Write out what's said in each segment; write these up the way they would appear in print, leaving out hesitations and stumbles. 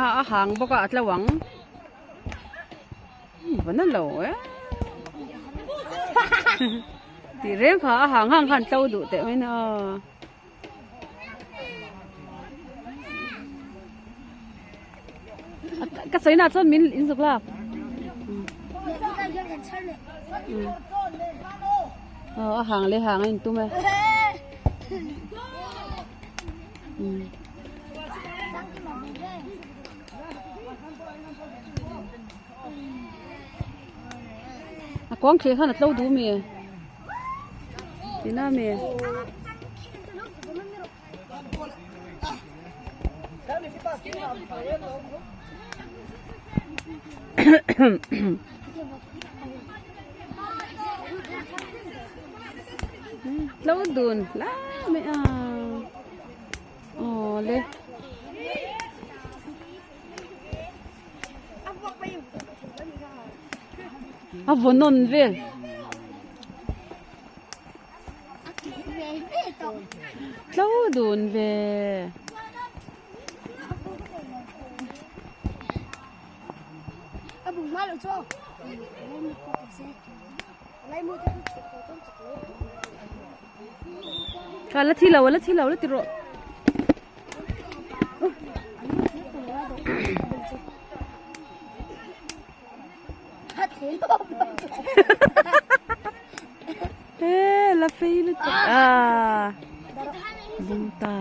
A a hang bawk a a tlo ang va na lo e tih reng kha a hang hang khan tlo duh teh mai na aw. Ka sawi na chuan min in zuk lak. Aw a hang leh hang a in tum e. A kawng thleh khan a tlo duh mi. Tina mi. Tlo dun lai mai a. Aw le. A vaw nawn vel. Tlo dun ve. Kha la thi lo la thi lo la ti rawh. Ê la phi lutuk à bung ta.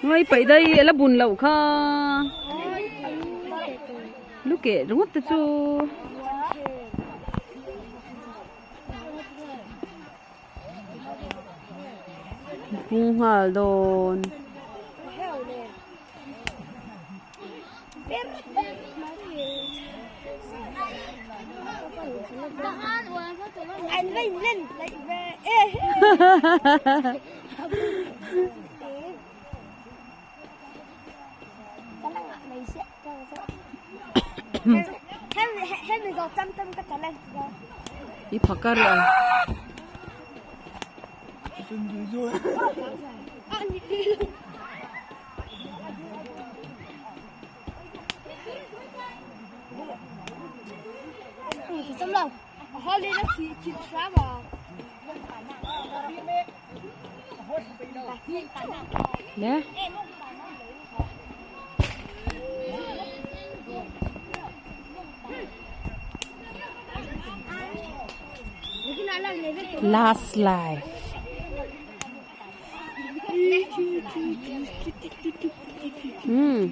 Ngai paih dai a la bun loh kha lu keh ringawt te chu. Hung nghal dawn. I phakar a. Le. Last life. Hmm.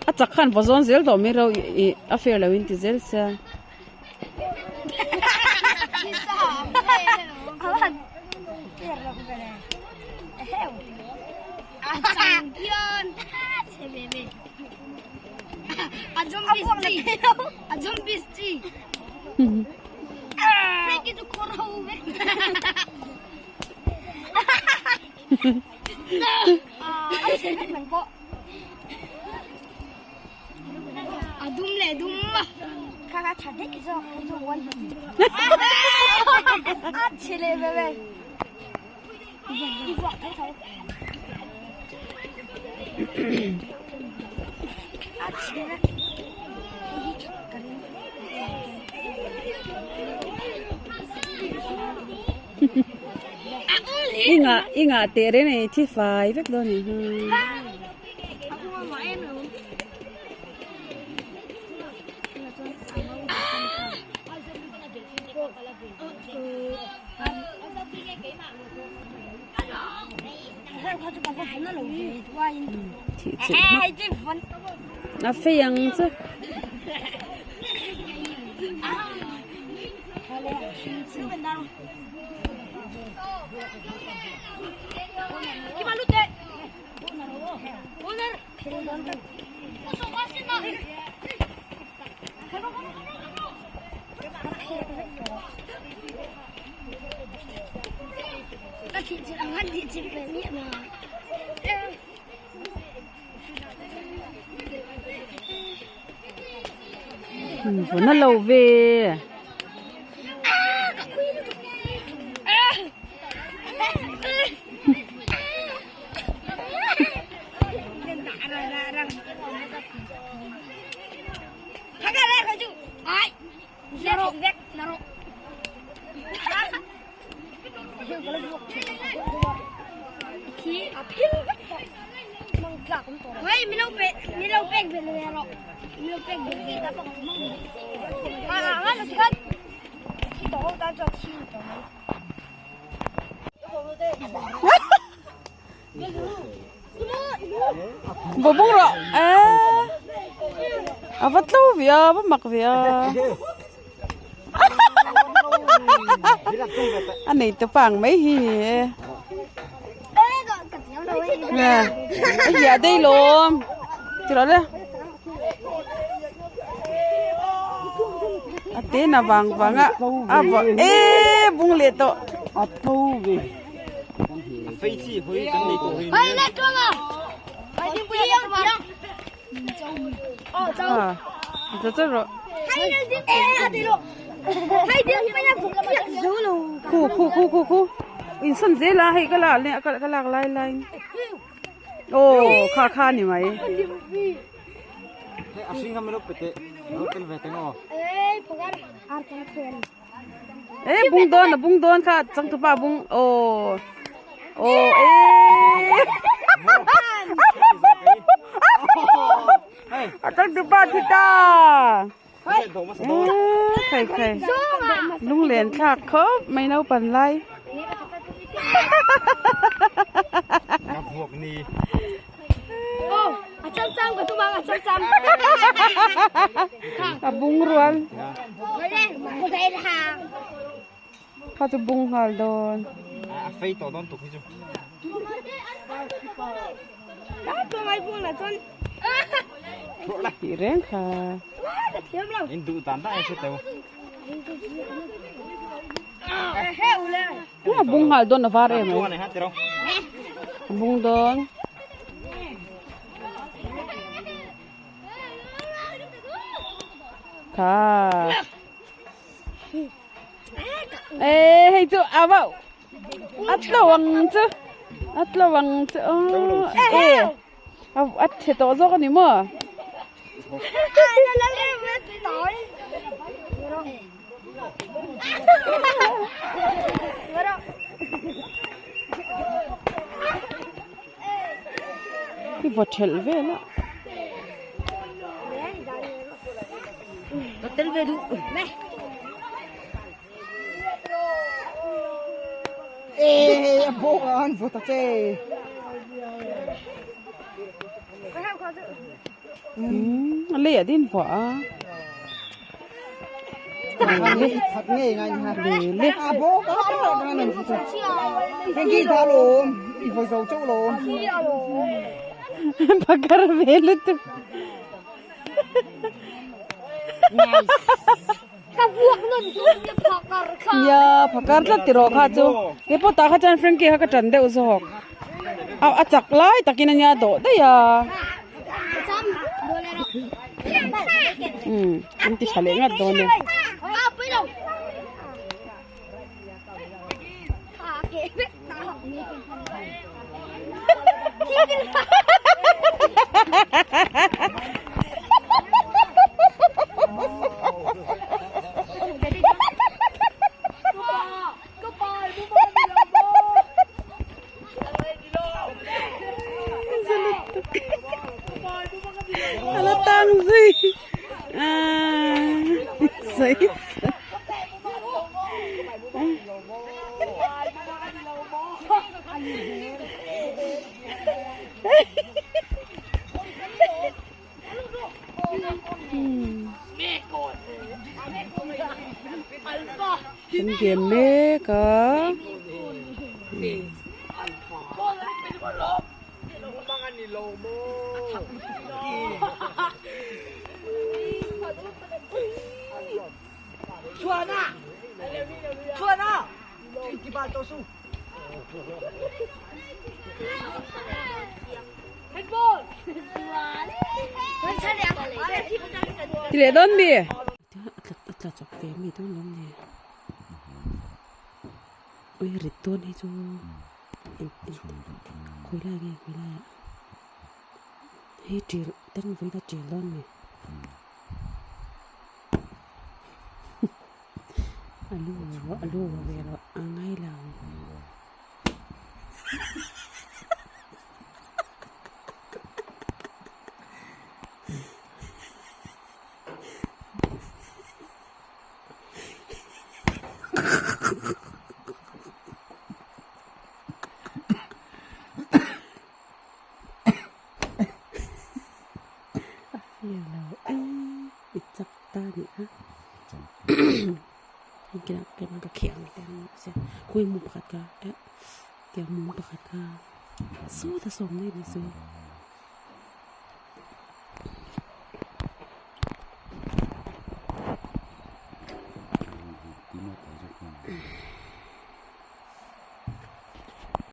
A chak khan vaw zawn zel tawh mai ro ih a fair lo in ti zel sia. I ngah i ngah teh reng a ni thi fai vek dawn a ni Thih chilh hmak a fei ang chu. Na lo ve. Bo bung rawh eh a va tlo ve a va mak ve a a nei te pang mai hi nè a hiah dei lawm ti rawh le a te na vang vang a a va e bung leh tawh a tlo ve. Khu khu khu khu khu in sawn zel a hei ka lak leh ka lak lai lai in aw kha kha a ni mai. E bung dawn a bung dawn kha changtupa bung aw aw e a changtupa thi ta khai khai lunglen thlak khawp mai naupan lai A bung rual. Kha chu bung nghal dawn. Tih reng kha. A bung nghal dawn a var em mai. A bung dawn. Kha. Ê hei chu a vau. A tlo ang chu. A tlo ang chu. Ê. A chhe tawh zawk a ni maw? I vaw thelh vel a. A lei ah din vuah a. Pakar ve lutuk. Nia phakar tlat tiraw kha chu he pawh tah kha chuan Frankie kha ka tan deuh zawk a chak lai takin ania dawh daih a umm an ti tha leh ngat dawn e. A la tang zui aaa An game mek a. Ti leh dawn mi? A tla chawp ve mi dawn lawm ni? Ui rit dawn hi chu khawi lai nge khawi lai ah hei ṭil ten vawiin a ṭil dawn mi? A lu a lu ve rawh a ngai lo. A fiah lo e i chak ta a nih kha engtin ah kem ka kheh ang te an sia khawi mu pakhat kha eh tiang mum pakhat kha sawta sawm daih ni chu.